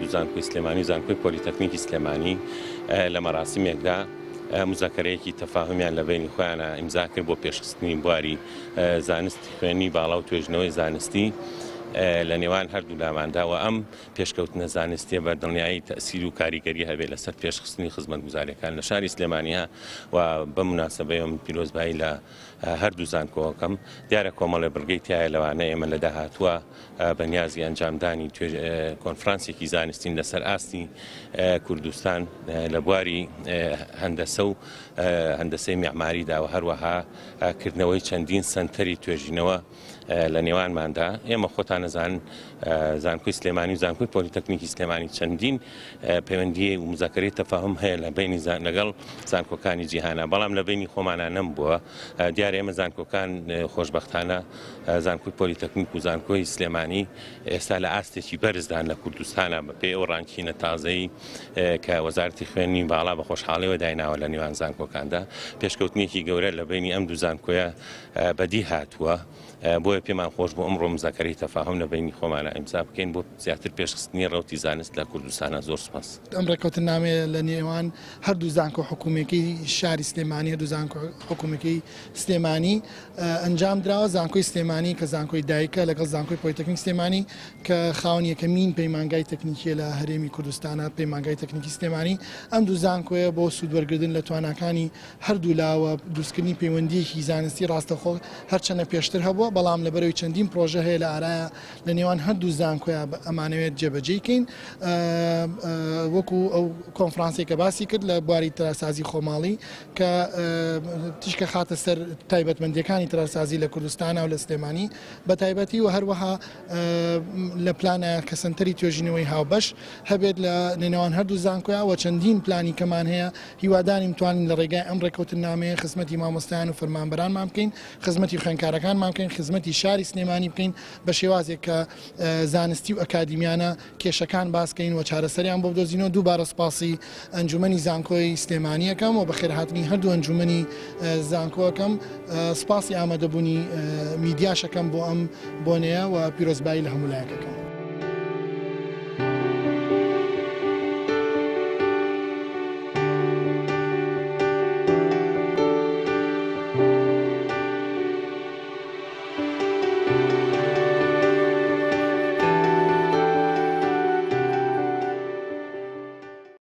هەردوو زانکۆی سلێمانی و زانکۆی پۆلیتەکنیکی سلێمانی لە مەراسیمێکدا مزاکەرەیەکی تەفاهمیان لە بەینی خۆیانە ئیمزا کرد بۆ پێشخستنی بواری زانستی خوێنی باڵا و توێژنەوەی زانستی لە نێوان هەردوو لاماندا و ئەم پێشکەوتنە زانستیە بە دڵنیایی تەئسیر و کاریگەری هەبێت لەسەر پێشخستنی خزمەتگوزاریەکان لە شاری سلێمانیە و بەم موناسەبەیەوە من پیرۆزبایی لە هەردوو زانکۆکەم دیارە کۆمەڵێ بڕگەی تایە لەوانە ئێمە لە داهاتووە بە نیازی ئەنجامدانی کۆنفرانسێکی زانستین لەسەر ئاستی کوردستان لە بواری هەندەسە و هەندەسەی میعماریدا و هەروەها کردنەوەی چەندین سەنتەری توێژینەوە لە نێوانماندا ئێمە خۆتان ئەزانن زانکۆی سلێمانی و زانکۆی پۆلیتەکنیکی سلێمانی چەندین پەیوەندی و مزاکەرەی تەفاهم هەیە لە بینی لەگەڵ زانکۆکانی جیهانە بەڵام لە بینی خۆمانە نەم بووە دیارە ئێمە زانکۆکان خۆشببختانە زانکۆی پۆلیتەکنیک و زانکۆی سلێمانی ئێستا لە ئاستێکی بەرزدان لە کوردستانە بە پێی ئەو ranking ە تازەی کە وەزارەتی خوێندنی باڵا بە خۆشحاڵیەوە دایناوە لە نێوان زانکۆکاندا پێشکەوتنێکی گەورە لە بینی ئەم دوو زانکۆیە بەدی هاتووە، بۆیە پێمان خۆش بوو ئەمڕۆ مزاکەرەی تەفاهوم لە بەینی خۆمانا ئیمزا بکەین بۆ زیاتر پێشخستنی ڕەوتی زانست لە کوردستانا. زۆر سوپاس. ئەم ڕێککەوتننامەیە لە نێوان هەردوو زانکۆ حکوومیەکەی شاری سلێمانی، هەردوو زانکۆ حکوومیەکەی سلێمانی ئەنجام دراوە، زانکۆی سلێمانی کە زانکۆی دایکە لەگەڵ زانکۆی پۆلیتەکنیک سلێمانی کە خاوەن یەکەمین پەیمانگای تەکنیکیە لە هەرێمی کوردستانە، پەیمانگای تەکنیکی سلێمانی، ئەم دوو زانکۆیە بۆ سوودوەرگردن لە تواناکانی هەردوولا و دروستکردنی پەیوەندییەکی زانستی ڕاستەوخۆ هەرچەندە پێشتر هەبووە، بەڵام لەبەرئەوەی چەندین پڕۆژە هەیە لە ئارایا لە نێوان هەردوو زانکۆیا ئەمانەوێت جێبەجێی کەین وەکو ئەو کۆنفرانسەی کە باسی کرد لە بواری تەلارسازی خۆماڵی کە تیشکە خاتە سەر تایبەتمەندیەکانی تەلارسازی لە کوردستانە و لە سلێمانی بە تایبەتی و هەروەها لە پلانە کە سەنتەری توێژینەوەی هاوبەش هەبێت لە نێوان هەردوو زانکۆیا و چەندین پلانی کەمان هەیە هیوادارین بتوانین لە ڕێگای ئەم ڕێککەوتننامەیە خزمەتی مامۆستایان و فەرمانبەرانمان بکەین، خزمەتی خوێندکارەکانمان بکەین، خزمەتی شاری سلێمانی بکەین بە شێوازێک کە زانستی و ئەکادیمیانە کێشەکان باس کەین و چارەسەریان بۆ بدۆزینەوە. دووبارە سوپاسی ئەنجومەنی زانکۆی سلێمانی ئەکەم و بەخێرهاتنی هەردوو ئەنجومەنی زانکۆ ئەکەم. سوپاسی ئامادەبوونی میدیاش ئەکەم بۆ ئەم بۆنەیە و پیرۆزبایی لە هەموو لایەک ئەکەم.